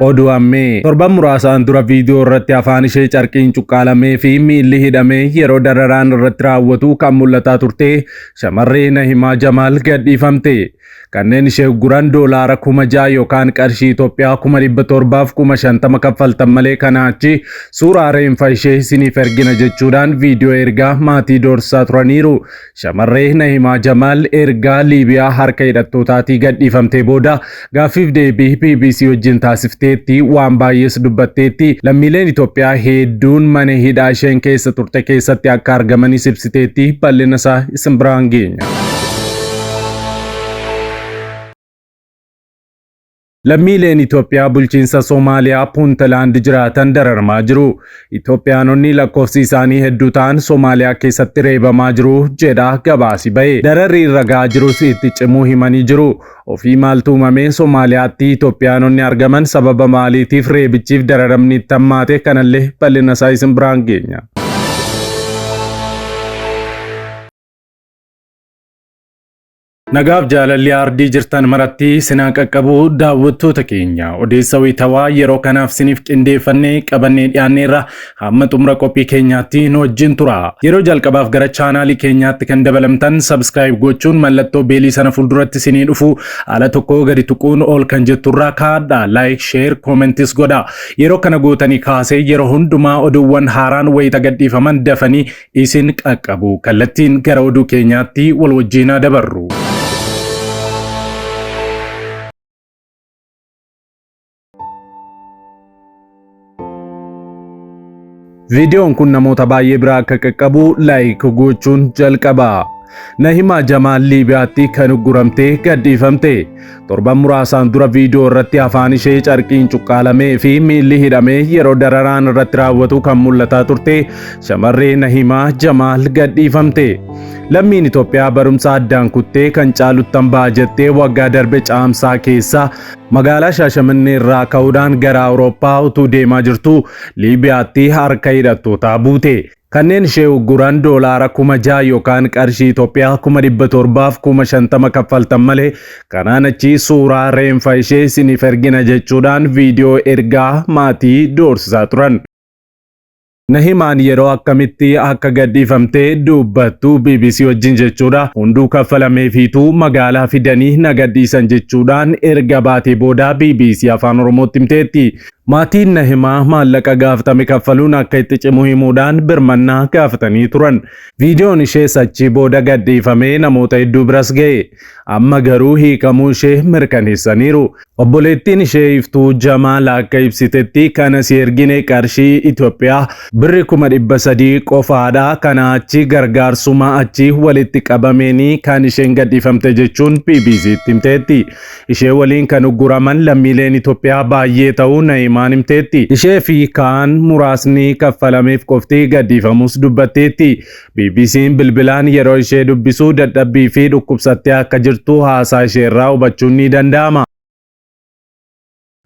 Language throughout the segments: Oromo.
Oduu ammee. Torban muraasaan dura viidiyoo irratti afaan ishee carqiin cuqqaalamee fi miilli hidhamee yeroo dararaan irratti raawwatu kan mul'ataa turte shamarree Nahimaa Jamaal gadhiifamte. Kanneen ishee ugguran doolaara 6,000 yookaan qarshii Itoophiyaa 750,000 kaffaltan malee kanaa achi suuraa reenfa ishee isiniif ergina jechuudhaan viidiyoo ergaa maatii doorsisaa turaniiru. Shamarree Nahimaa Jamaal ergaa Liibiyaa harka hidhattootaatii gadhiifamtee booda gaaffiif deebii BBC wajjin taasifteetti waan baay'ees dubbatteetti. Lammiileen Itoophiyaa hedduun mana hidhaa isheen keessa turte keessatti akka argamanis ibsiteetti. Bal'ina isaa isin biraan geenya. Lammiileen Itoophiyaa bulchiinsa Somaaliyaa Puuntlaand jiraatan dararamaa jiru. Itoophiyaanonni lakkoofsi isaanii hedduu ta'an Somaaliyaa keessatti reebamaa jiru jedha gabaasi ba'e. Dararri irra ga'aa jirus itti cimuu himanii jiru. Ofii maaltu uumamee Somaaliyaatti Itoophiyaanonni argaman sababa maaliitiif reebichiif dararamni itti hammaate kanallee bal'ina isaa isin biraan geenya. Nagaaf jaalalli aardii jirtan maratti sinaa qaqqabu daawwattoota keenya odeessa wayitawaa yeroo kanaaf siniif qindeeffannee qabannee dhiyaanneerra hamma xumura qophii keenyaatti nu wajjin tura. Yeroo jalqabaaf gara chaanaalii keenyaatti kan dabalamtan subscribe gochuun mallattoo beelii sana fuulduratti sinii dhufu ala tokko gadi tuquun ol kan jetturraa kaadha like share commentis godha. Yeroo kana gootanii kaasee yeroo hundumaa oduuwwan haaraan wayita gadhiifaman dafanii isin qaqqabu. Kallattiin gara oduu keenyaatti wal wajjin haa dabarru. Viidiyoon kun namoota baay'ee biraa akka qaqqabu laayik gochuun jalqaba. Nahimaa Jamaal Liibiyaatti kan ugguramtee gadhiifamte. Torban muraasaan dura viidiyoo irratti afaan ishee carqiin cuqqaalamee fi miilli hidhamee yeroo dararaan irratti raawwatu kan mul'ataa turte shamarree Nahimaa Jamaal gadhiifamte. Lammiin Itoophiyaa barumsa addaan kuttee kan caaluttan ba'a jettee waggaa darbe caamsaa keessa magaalaa Shaashamannee irraa ka'uudhaan gara Awurooppaa utuu deemaa jirtu Liibiyaatti harka hidhattootaa buute. Kanneen ishee ugguran doolaara 6,000 yookaan qarshii Itoophiyaa 750,000 kaffaltan malee kanaan achi suuraa reenfa ishee isiniif ergina jechuudhaan viidiyoo ergaa maatii doorsisaa turan. Nahimaan yeroo akkamitti akka gadhiifamte dubbattu BBC wajjin jechuudha. Hunduu kaffalameefiitu magaalaa fidanii na gadhiisan jechuudhaan erga baatee booda BBC Afaan Oromootti himteetti. Maatiin Nahimaa maallaqa gaafatame kaffaluun akka itti cimu himuudhaan birmannaa gaafatanii turan. Viidiyoon ishees achii booda gadhiifamee namoota hedduu biras ga'e. Amma garuu hiikamuu ishee mirkaneessaniiru. Obboleettiin ishee Iftuu Jamaal akka ibsitetti kana si ergine qarshii Itoophiyaa birri 300,000 qofaadha. Kana achi gargaarsuma achi walitti qabameeni kan isheen gadhiifamte jechuun BBCtti himteetti. Ishee waliin kan ugguraman lammiileen Itoophiyaa baay'ee ta'uu Na'imaan himteetti. Ishee fi kaan muraasni kaffalameef qofti gadhiifamus dubbatteetti. BBC'n bilbilaan yeroo ishee dubbisu dadhabbii fi dhukkubsattee akka jirtu haasaa isheerraa hubachuun ni danda'ama.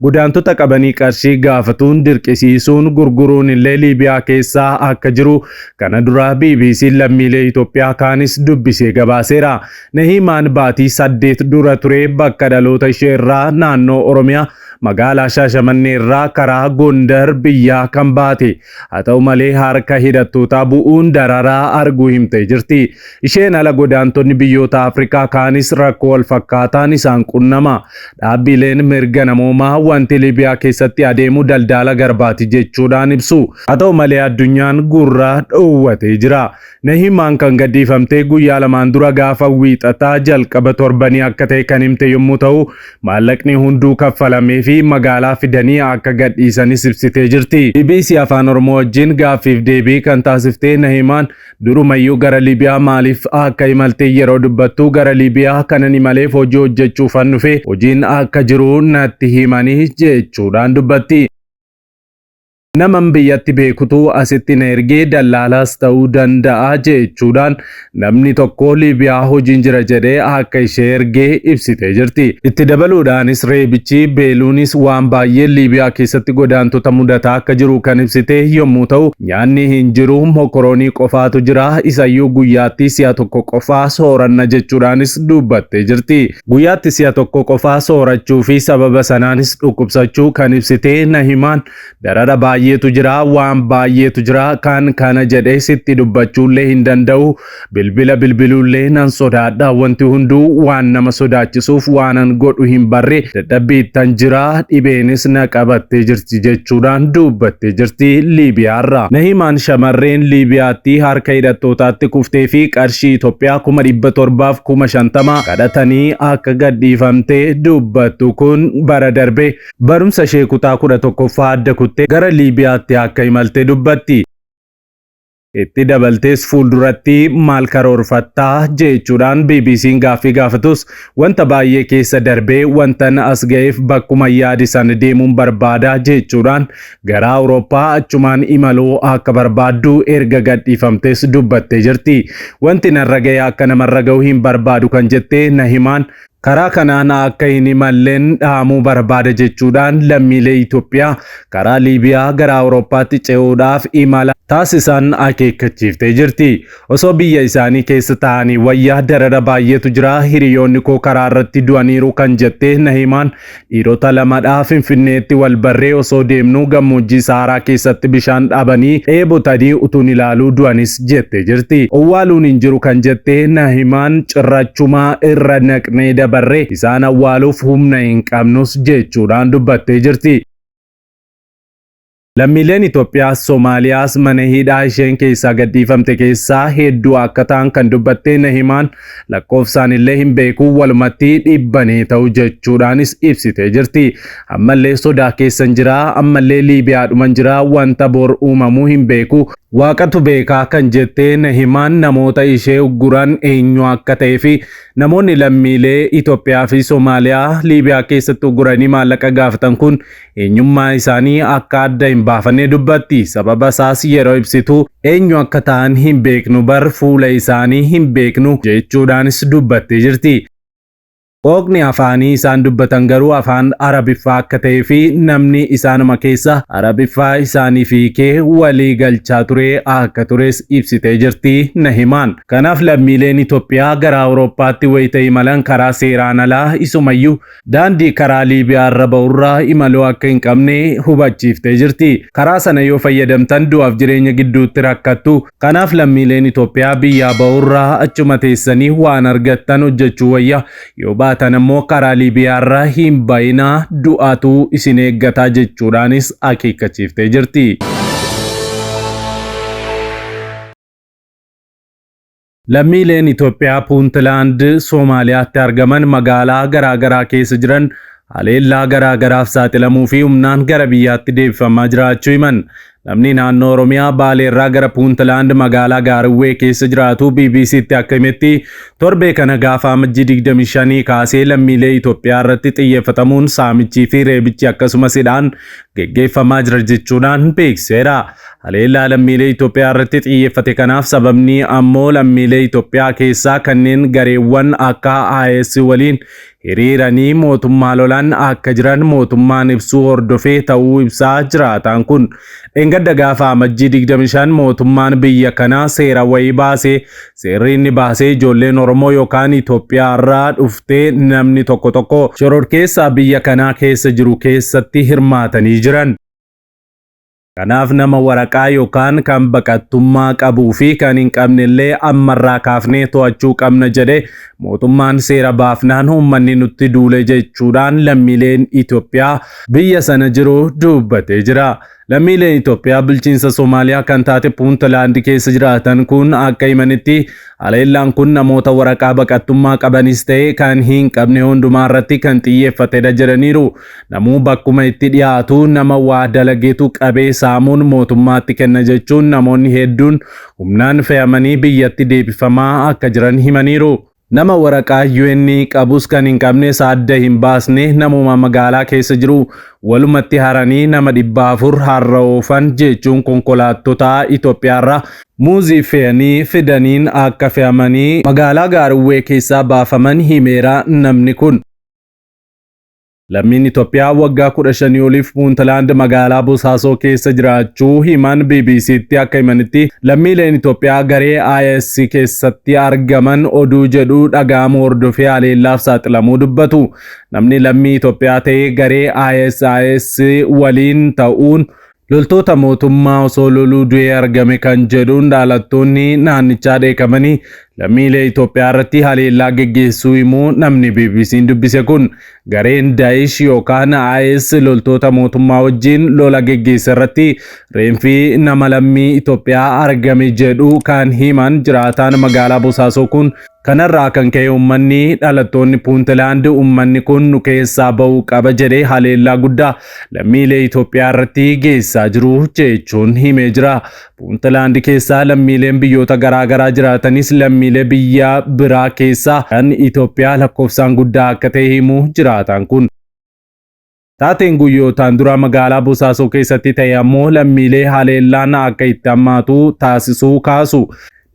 Godaantota qabanii qarshii gaafatuun dirqisiisuun gurguruun illee Liibiyaa keessaa akka jiru kana dura BBC'n lammiilee Itoophiyaa kaanis dubbisee gabaaseera. Nahiimaan baatii 8 dura ture bakka dhaloota ishee irraa naannoo Oromiyaa magaalaa Shaashamannee irraa karaa Gondar biyyaa kan baate. Haa ta'u malee harka hidhattootaa bu'uun dararaa arguu himtee jirti. Isheen ala godaantonni biyyoota Afrikaa kaanis rakkoo wal fakkaataan isaan qunnama. Dhaabbileen mirga namoomaa wanti Liibiyaa keessatti adeemu daldaala garbaati jechuudhaan ibsu. Haa ta'u malee addunyaan gurra dhoowwatee jira. Nahimaan kan gadhiifamte guyyaa lamaan dura gaafa Wiixataa jalqaba torbanii akka ta'e kan himte yommuu ta'u, maallaqni hunduu kaffalameefii magaalaa fidanii akka gadhiisanis ibsitee jirti. Bbc Afaan Oromoo wajjin gaaffiif deebii kan taasifte Nahimaan durumayyuu gara Liibiyaa maaliif akka imalte yeroo dubbattu gara Liibiyaa kanan imaleef hojii hojjechuufan dhufe hojiin akka jiru natti himanii jechuudhaan dubbatti. Naman biyyatti beekutu asitti na ergee, dallaalaas ta'uu danda'a jechuudhaan namni tokko Liibiyaa hojiin jira jedhee akka ishee ergee ibsitee jirti. Itti dabaluudhaanis reebichi, beeluunis waan baay'ee Liibiyaa keessatti godaantota mudataa akka jiru kan ibsite yommuu ta'u, nyaanni hin jiru, mokoroonii qofaatu jira, isayyuu guyyaatti si'a tokko qofaa sooranna jechuudhaanis dubbattee jirti. Guyyaatti si'a tokko qofaa soorachuu fi sababa sanaanis dhukkubsachuu kan ibsite Nahimaan, darara baay'eetu jira, waan baay'eetu jira, kan kana jedhee sitti dubbachuullee hin danda'u, bilbila bilbiluullee nan sodaadha, wanti hunduu waan nama sodaachisuuf waanan godhu hin barre, dadhabbii ittan jira, dhibeenis na qabattee jirti jechuudhaan dubbattee jirti Liibiyaarra. Nahimaan shamarreen Liibiyaatti harka hidhattootaatti kuftee fi qarshii Itoophiyaa 750,000 kadhatanii akka gadhiifamtee dubbattu kun bara darbe barumsa ishee kutaa 11ffaa adda kuttee gara Liibiyaatti akka imalte dubbatti. Itti dabaltees fuulduratti maal karoorfattaa jechuudhaan BBC'n gaaffii gaafatus, wanta baay'ee keessa darbee wantan as ga'eef bakkuma yaadi sana deemuun barbaada jechuudhaan gara Awurooppaa achumaan imaluu akka barbaaddu erga gadhiifamtes dubbattee jirti. Wanti narra ga'e akka namarra ga'u hin barbaadu kan jette Nahimaan, karaa kanaan akka hin imalleen dhaamuu barbaada jechuudhaan lammiilee Itoophiyaa karaa Liibiyaa gara Awurooppaatti ce'uudhaaf imala taasisan akeekkachiiftee jirti. Osoo biyya isaanii keessa taa'anii wayyaa, darara baay'eetu jira, hiriyoonni koo karaa irratti du'aniiru kan jette Nahimaan, dhiirota lamadhaa Finfinneetti wal barree osoo deemnuu gammoojjii Saaraa keessatti bishaan dhabanii dheebotanii utuun ilaaluu du'anis jettee jirti. Owwaaluun hin jiru kan jette Nahimaan, cirrachumaa irra naqnee dabarre, isaan awwaaluuf humna hin qabnus jechuudhaan dubbattee jirti. Lammiileen Itoophiyaas Somaaliyaas mana hidhaa isheen keessaa gadhiifamte keessaa hedduu akka ta'an kan dubbatte Nahimaan, lakkoofsaan illee hin beeku, walumatti dhibbanii ta'u jechuudhaanis ibsitee jirti. Ammallee sodaa keessan jira, ammallee Liibiyaadhuman jira, wanta bor uumamuu hin beeku, Waaqatu beekaa kan jettee Nahimaan, namoota ishee ugguran eenyu akka ta'ee fi namoonni lammiilee Itoophiyaa fi Somaaliyaa Liibiyaa keessatti ugguranii maallaqa gaafatan kun eenyummaa isaanii akka adda hin baafanne dubbatti. Sababa isaas yeroo ibsitu, eenyu akka ta'an hin beeknu bar, fuula isaanii hin beeknu jechuudhaanis dubbattee jirti. Qooqni afaanii isaan dubbatan garuu afaan Arabiffaa akka ta'ee fi namni isaanuma keessa Arabiffaa isaaniif hiikee walii galchaa ture akka tures ibsitee jirti Nahimaan. Kanaaf lammiileen Itoophiyaa gara Awurooppaatti wayita imalan karaa seeraan alaa, isumayyuu daandii karaa Liibiyaa irra ba'urraa imaluu akka hin qabne hubachiiftee jirti. Karaa sana yoo fayyadamtan du'aaf jireenya gidduutti rakkattu. Kanaaf lammiileen Itoophiyaa biyyaa ba'urraa achuma teessanii waan argattan hojjechuu wayya. Yoo baatan ammoo karaa Liibiyaa irra hin bayinaa, du'atu isin eeggataa jechuudhaanis akeekkachiiftee jirti. Lammiileen Itoophiyaa Puuntlaand Soomaaliyaatti argaman magaalaa garaa garaa keessa jiran haleellaa garaa garaaf saaxilamuu fi humnaan gara biyyaatti deebifamaa jiraachuu himan. Namni naannoo Oromiyaa Baaleerraa gara Puuntlaand magaalaa Gaariwwee keessa jiraatu BBCtti akka himetti, torbee kana gaafa Amajjii 25 kaasee lammiilee Itoophiyaa irratti xiyyeeffatamuun saamichii fi reebichi akkasumas hidhaan geggeeffamaa jira jechuudhaan beeksiseera. Haleellaa lammiilee Itoophiyaa irratti xiyyeeffate kanaaf sababni ammoo lammiilee Itoophiyaa keessaa kanneen gareewwan akka IS waliin hiriiranii mootummaa lolan akka jiran mootummaan ibsuu hordofee ta'uu ibsaa jiraataan kun. Dheengadda gaafa Amajjii 25 mootummaan biyya kanaa seera wayii baase. Seerri inni baasee ijoolleen Oromoo yookaan Itoophiyaa irraa dhuftee namni tokko tokko shororkeessaa biyya kanaa keessa jiru keessatti hirmaatanii jiran. Kanaaf nama waraqaa yookaan kan baqattummaa qabuu fi kan hin qabnellee ammarraa kaafnee to'achuu qabna jedhe mootummaan seera baafnaan uummanni nutti duule jechuudhaan lammiileen Itoophiyaa biyya sana jiru dubbatee jira. Lammiileen Itoophiyaa bulchiinsa Somaaliyaa kan taate Puuntlaand keessa jiraatan kun akka himanitti, haleellaan kun namoota waraqaa baqattummaa qabanis ta'e kan hin qabne hundumaa irratti kan xiyyeeffatedha jedhaniiru. Namuu bakkuma itti dhiyaatu nama waa dalagetu qabee saamuun mootummaatti kenna jechuun namoonni hedduun humnaan fe'amanii biyyatti deebifamaa akka jiran himaniiru. Nama waraqaa UN qabus kan hin qabnes adda hin baasne, namuma magaalaa keessa jiru walumatti haranii nama 400 har'a oofan jechuun konkolaattota Itoophiyaarraa muuzii fe'anii fidaniin akka fe'amanii magaalaa Gaaruwwee keessaa baafaman himeera namni kun. Lammiin Itoophiyaa waggaa 15 oliif Puuntlaand magaalaa Bosaasoo keessa jiraachuu himan BBCtti akka himanitti, lammiileen Itoophiyaa garee IS keessatti argaman oduu jedhu dhaga'amuu hordofee haleellaaf saaxilamuu dubbatu. Namni lammii Itoophiyaa ta'e garee ISIS waliin ta'uun loltoota mootummaa osoo loluu du'ee argame kan jedhuun dhalattoonni naannichaa dheekamanii lammiilee Itoophiyaa irratti haleellaa geggeessuu himuu namni BBC'n dubbise kun, gareen Daesh yookaan IS loltoota mootummaa wajjin lola geggeesse irratti reenfi nama lammii Itoophiyaa argame jedhu kan himan jiraataan magaalaa Bosaasoo kun, kanarraa kan ka'e uummanni dhalattoonni Puuntlaand uummanni kun nu keessaa ba'uu qaba jedhee haleellaa guddaa lammiilee Itoophiyaa irratti geessaa jiru jechuun himee jira. Puuntlaand keessaa lammiileen biyyoota garaagaraa jiraatanis lammiilee biyya biraa keessaa kan Itoophiyaa lakkoofsaan guddaa akka ta'e himu jiraataan kun. Taateen guyyootaan dura magaalaa Bosaasoo keessatti ta'e ammoo lammiilee haleellaan akka itti hammaatu taasisuu kaasu.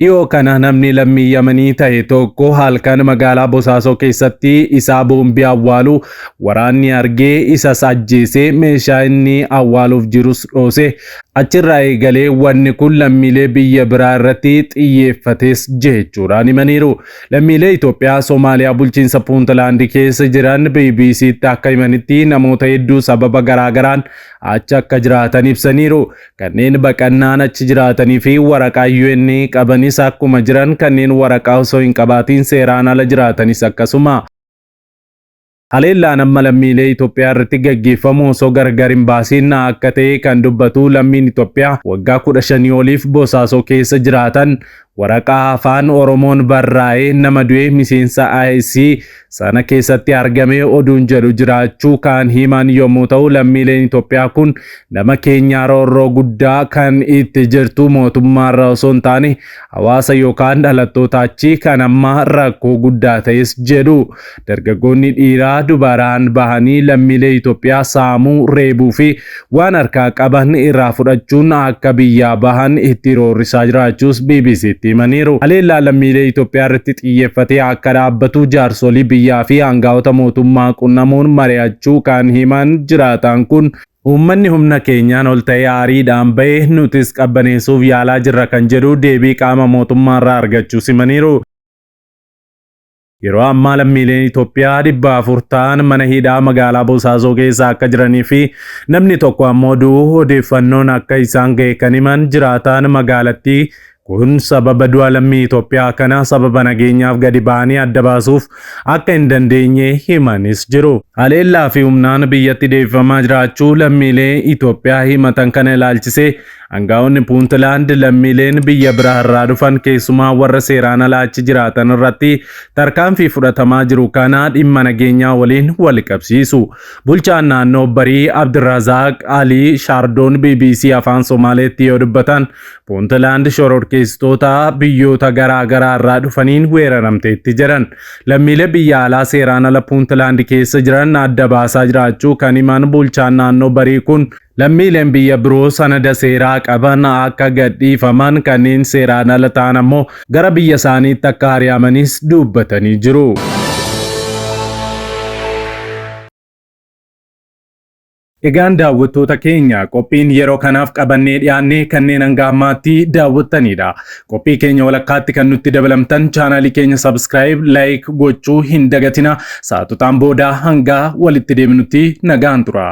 Dhiyoo kana namni lammii Yamanii ta'e tokko halkan magaalaa Bosaasoo keessatti isaa boombii awwaalu waraanni argee isas ajjeesee meeshaa inni awwaaluuf jirus dhoose. Achirraa eegalee wanni kun lammiilee biyya biraa irratti xiyyeeffates jechuudhaan himaniiru. Lammiilee Itoophiyaa Somaaliyaa bulchiinsa Puuntlaand keessa jiran BBCtti akka himanitti, namoota hedduu sababa garaagaraan achi akka jiraatan ibsaniiru. Kanneen baqannaan achi jiraatanii fi waraqaa UN qabanis akkuma jiran, kanneen waraqaa osoo hin qabaatiin seeraan ala jiraatanis akkasuma. Haleellaan amma lammiilee Itoophiyaa irratti gaggeeffamu osoo gargar hin baasiin akka ta'e kan dubbatu lammiin Itoophiyaa waggaa 15 oliif Bosaasoo keessa jiraatan, waraqaa afaan Oromoon barraa'ee nama du'e miseensa IS sana keessatti argame oduun jedhu jiraachuu kan himan yommuu ta'u, lammiileen Itoophiyaa kun nama keenyaa roorroo guddaa kan itti jirtu mootummaarra osoo hin taane hawaasa yookaan dhalattoota achii kan amma rakkoo guddaa ta'es jedhu. Dargaggoonni dhiiraa dubaraan bahanii lammiilee Itoophiyaa saamuu, reebuu fi waan harkaa qaban irraa fudhachuun akka biyyaa bahan itti roorrisaa jiraachuus BBCtti himaniiru. Haleellaa lammiilee Itoophiyaa irratti xiyyeeffatee akka dhaabbatu jaarsolii biyyaa fi aangaa'ota mootummaa qunnamuun mari'achuu kan himan jiraataan kun, uummanni humna keenyaan ol ta'ee aariidhaan bahe, nutis qabbaneessuuf yaalaa jirra kan jedhu deebii qaama mootummaarraa argachuu himaniiru. Yeroo ammaa lammiileen Itoophiyaa 400 ta'an mana hidhaa magaalaa Bosaasoo keessa akka jiranii fi namni tokko ammoo du'uu odeeffannoon akka isaan ga'e kan himan jiraataan magaalattii kun, sababa du'a lammii Itoophiyaa kana sababa nageenyaaf gadi ba'anii adda baasuuf akka hin dandeenye himanis jiru. Haleellaa fi humnaan biyyatti deebifamaa jiraachuu lammiilee Itoophiyaa himatan kana ilaalchisee aangaa'onni Puuntlaand lammiileen biyya biraa irraa dhufan, keessumaa warra seeraan alaa achi jiraatan irratti tarkaanfii fudhatamaa jiru kana dhimma nageenyaa waliin wal qabsiisu. Bulchaan naannoo Barii Abdirazaaq Alii Shaardoon BBC afaan Somaaleetti yoo dubbatan, Puuntlaand shororkeessitoota biyyoota garaa garaa irraa dhufaniin weeraramteetti jedhan. Lammiilee biyya alaa seeraan ala Puuntlaand keessa jiran adda baasaa jiraachuu kan himan bulchaan naannoo Barii kun, lammiileen biyya biroo sanada seeraa qaban akka gadhiifaman, kanneen seeraan ala ta'an ammoo gara biyya isaaniitti akka ari'amanis dubbatanii jiru. Egaan daawwattoota keenya, qophiin yeroo kanaaf qabannee dhiyaannee kanneen hanga ammaatti daawwattanidha. Qophii keenya walakkaatti kan nutti dabalamtan chaanaalii keenya subscribe, like gochuu hin dagatina. Sa'aatotaan booda hanga walitti deebinutti nagaan tura.